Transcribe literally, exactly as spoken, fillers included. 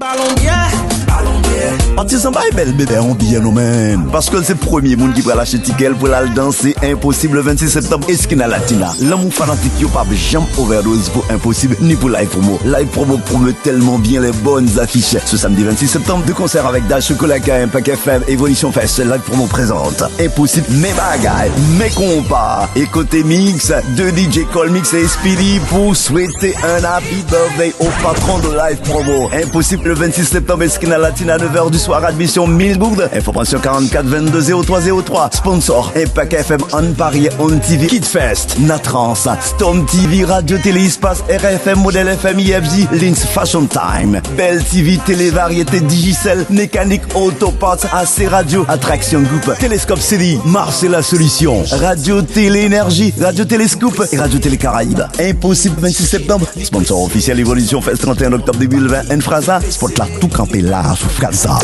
Balon byè, balon byè. Atis an bay bèl bebe yon biyè nou menm. Paske l se premye moun ki pral achte tikè l pou l al danse Enposib le vennsis septanm Esquina Latina. Lanmou fanatik yo p ap janm overdose pou Enposib ni pou Live Promo. Live Promo pwomèt tèlman byen les bonnes affiches. Ce samedi vingt-six septembre, deux concerts avec Dash Chocolat, K M, Pac F M, Evolution Fest. Live Promo présente Enposib, men bagay, men konpa. E kote mix, de D J Colmix et Speedy pour souhaiter un happy birthday au patron de Live Promo. Enposib le vingt-six septembre, Esquina Latina, neuf heures du soir, admission mille gourdes. Information quarante-quatre vingt-deux zéro trois zéro trois. Sponsor, Impact F M, On Paris, On T V, Kid Fest, Natrans, Storm T V, Radio Télé Espace, R F M, Modèle F M, I F J, Links Fashion Time, Bell T V, Télé Variété, Digicel, Mécanique Auto Parts, A C Radio, Attraction Group, Télescope City, Marcella Solution, Radio Télé Énergie, Radio Téléscope et Radio Télé Caraïbes. Enposib, vingt-six septembre. Sponsor officiel Evolution Fest, trente et un octobre deux mille vingt, Enfrasa, spot la tou kanpe la sou Frasa.